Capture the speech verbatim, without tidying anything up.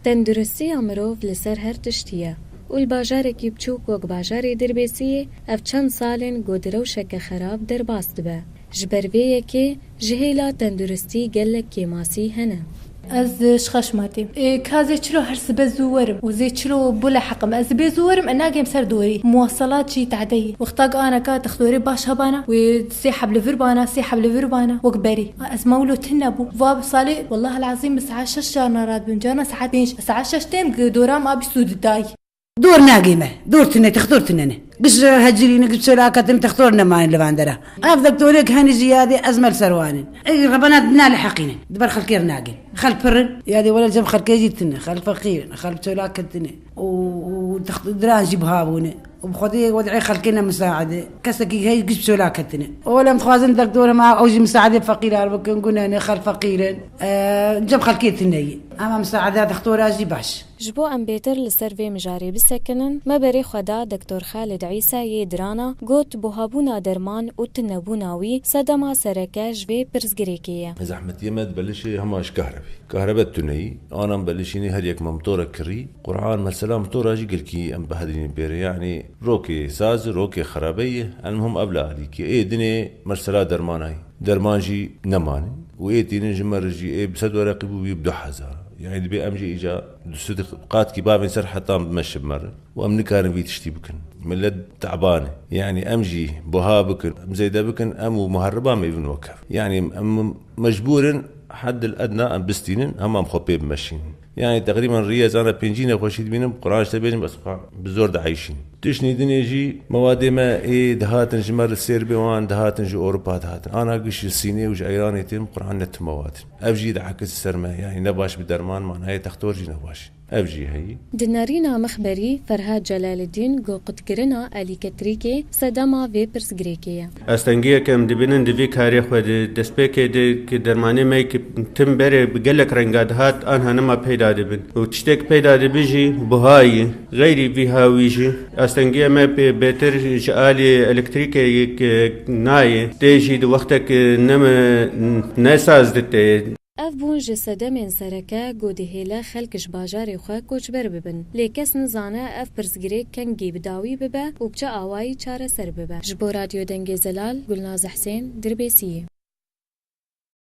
Tenduristiya mirov li ser her tiştî ye û li bajarekî biçûk wek bajarê Dirbêsiyê ev çend sal in ku di rewşeke xerab derbas dibe. Ji ber vê yekê ji hêla tenduristî gelek kêmasî hene. Ez ji Xaşmatê. Ê, ka zê çilo her sibe zû werim û zê çilo bule heqim. Ez zê bê zû werim, e, nagêm ser dorî. Muwaselat jî tade ye. Wexta ku aneka textorê baş hebana, wê sê heb li vir bana, sê heb li vir bana, wek berî. Ez mewlo tune bû. Va bi salê, wellahil ezîm, bi saet şeş carna radibim, carna saet pênc. Saet şeş têm, doram a bîst û du dayî. Dor nagê me. Dor tune, textor tune ne. Giş hecirî ne, giş çolaketine textor nemane li van dera. Ev doktorê ki henî jî yadê ez me li ser wan in. Ey rebena dina li heqî ne. Di ber xelkê re nagên. Xelk pir in. Yadê wele cem xelkê jî tune. Xelk feqîr in. Xelk çolaketine. Û, û text-, diran jî biha bûne. Û bi xwedê wed'ê xelkê ne misaade. Kesekî hey giş çolaketine. Û wele em dixwazin doktor hema ew jî misaade feqîran bikin. Gune ne xelk feqîr in. E, cem xelkê tune ye. Ama misaada doktora jî baş. Ji bo em bêtir li ser vê mijarê bisekinin, me berê xwe da Doktor Xalid Îsa yê Dirana, got buhabûna derman û tunebûna wî sedema sereke ji vê pirsgirêkê ye. Zehmetiyê me di belişê hema ji kahrebê. Kahrebe tuneyî, anan belişînî her yek me motorek kirî. Quran mesela motora jî gelkî em bihedînî bêrê. Yanî rokê saz, rokê xerabeyê, elmuhim ev li alîkê. Ê dinê mesela dermanayî. Derman jî nemane. Û ê tînin ji me re jî ê bi sed wereqî bû wî bi du hezar. Yanî dibê em jî îca du sed qatkî bavên ser hetan bimeşin me re. Û em nikarin vî tiştî bikin. Millet teban e. Yanî em jî buha bikin, em zêde bikin, em û muheriba mêvin wek hev. Yanî em mecbûr in heddil edna em bistînin, hema em xwe pê bimeşînin. Yanî teqrîben riyê ez ana pêncî nexweşî dibînim, Quran ji te bêjim, ez xwe bi zor dieyşînim. Tiştî dinê jî mewadê me ê dihatin ji me li Sêrbê wan dihatin ji Ewropa dihatin. Ana giş ji Sînê û ji Eyranê tên, Quran ne tu mewad in. Ev jî diekis ser me, yanî ne baş bi derman, manayê textor jî ne baş. Ev jî heyî. Di nerîna mixberî Ferhad Celaleddîn got qutkirina elektrîkê sedema vê pirsgirêkê ye. Astengiyeke em dibînin di vî karê xwe de, destpêkê de ki dermanê me ki tim berê bi gelek renga dihat, anha nema peyda dibin. Û tiştek peyda dibi jî buha ye. Xeyrî vî hawî jî astengiya me pê bêtir ji alî elektrîkê yek nayê. Tê jî di wextek neme nesaz dite. Ev bûn ji sedemên sereke ku dihêle xelk ji bajarê xwe koçber bibin. Lê kes nizane ev pirsgirêk kengî bi dawî bibe û bi çi awayî çareser bibe. Ji bo Radyo Dengê Zelal, Gulnaz Hesên, Dirbêsiyê.